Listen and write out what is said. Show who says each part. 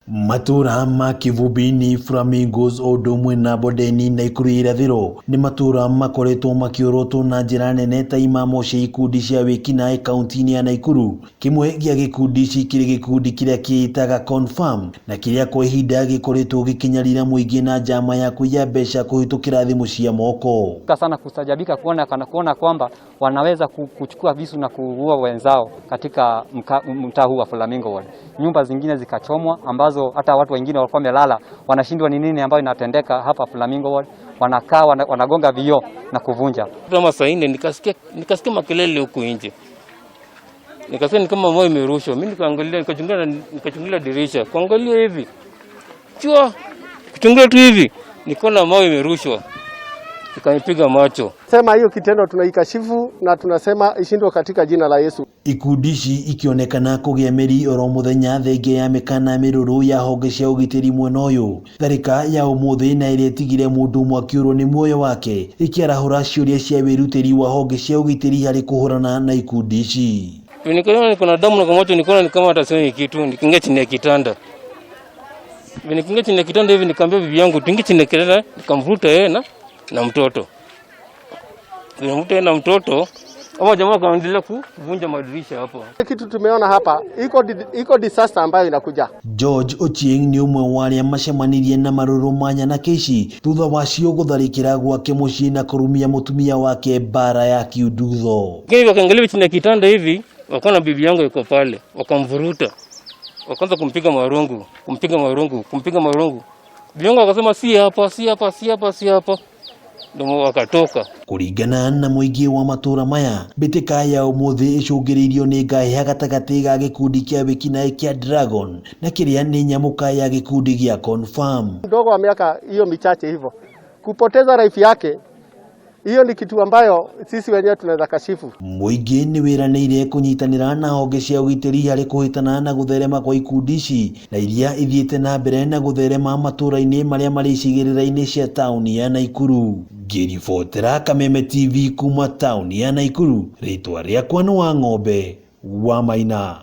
Speaker 1: Matũra ma Kivumbi-inĩ, Flamingos o ũndũ ũmwe na Bondeni Nakuru ya irathĩro nĩ matũra makoretwo makĩorotwo na njĩra nene ta imamo cia ikundi cia wĩkinaĩ kaunti-inĩ ya Nakuru. Kĩmwe gĩa gĩkundi ici kĩrĩ gĩkundi kĩrĩa kĩĩtaga Confirm na kĩrĩa kwa ihinda gĩkoretwo gĩkĩnyarira mũingĩ na njama ya kũiya mbeca kũhĩtũkĩra thimũ cia moko.
Speaker 2: Sana kustajabika kuona, kana kuona kwamba wanaweza kuchukua visu na kuua wenzao katika mtaa huu wa Flamingo Ward. Nyumba zingine zikachomwa ambazo hata watu wengine walikuwa wamelala wanashindwa ni nini ambayo inatendeka hapa Flamingo Ward, wanakaa wanagonga vioo na kuvunja.
Speaker 3: Kama saa 4 nikasikia makelele huku nje. Nikasikia ni kama moyo imerushwa. Mimi nikaangalia, nikachungulia dirisha. Kuangalia hivi. Chua, kuchungulia tu hivi, nikaona moyo imerushwa. Ikanipiga macho.
Speaker 4: Sema hiyo kitendo tunaikashifu na tunasema ishindwe katika jina la Yesu.
Speaker 1: Ikundi ici ikionekana kũgĩa mĩri oro mũthenya thengia ya mĩkana mĩrũrũ ya honge cia ũgitĩri mwena ũyũ. Tharĩka ya ũmũthĩ na ĩrĩa ĩtigire mũndũ ũmwe akĩũrwo nĩ muoyo wake ĩkĩarahũra ciũria cia wĩrutĩri wa honge cia ũgitĩri harĩ kũhũrana na ikundi ici.
Speaker 3: Nikaona niko na damu na kwa macho, nikaona ni kama hata sioni kitu, nikaingia chini ya kitanda. Nikaingia chini ya kitanda hivi, nikamwambia bibi yangu tuingie chini ya kitanda, nikamvuta yeye na mtoto. Nikamvuta yeye na mtoto. Hapo jamaa wakaendelea kuvunja madirisha hapo.
Speaker 4: Kitu tumeona hapa iko disaster ambayo inakuja.
Speaker 1: George Ochieng ni ũmwe wa arĩa macemanirie na marũrũ ma nyanake ici thutha wacio gũtharĩkĩra gwake mũciĩ na kũrumia mũtumia wake mbara ya kiundutho.
Speaker 3: Lakini wakaangalia chini ya kitanda hivi, wakaona bibi yangu yuko pale, wakamvuruta. Wakaanza kumpiga marungu, kumpiga marungu, kumpiga marungu. Bibi yangu akasema si hapa, si hapa, si hapa, si hapa. Ndio wakatoka.
Speaker 1: Kũringana na mũingĩ wa matũra maya, mbĩtĩka ya ũmũthĩ ĩcũngĩrĩirio nĩ ngahĩha gatagatĩ ga gĩkundi kĩa wĩkinaĩ kĩa Dragon na kĩrĩa nĩ nyamũka ya gĩkundi gĩa Confirm.
Speaker 4: Mdogo wa miaka hiyo michache hivyo kupoteza life yake, hiyo ni kitu ambayo sisi wenyewe tunaweza kashifu.
Speaker 1: Mũingĩ nĩ wĩranĩire kũnyitanĩra na honge cia ũgitĩri harĩ kũhĩtana na gũtherema kwa ikundi ici na iria ithiĩte na mbere na gũtherema matũra-inĩ marĩa marĩ icigĩrĩra-inĩ cia taũni ya Nakuru. Ngĩribotera Kameme TV kuma taũni ya Nakuru, rĩtwa rĩakwa nĩ Wang'ombe wa Maina.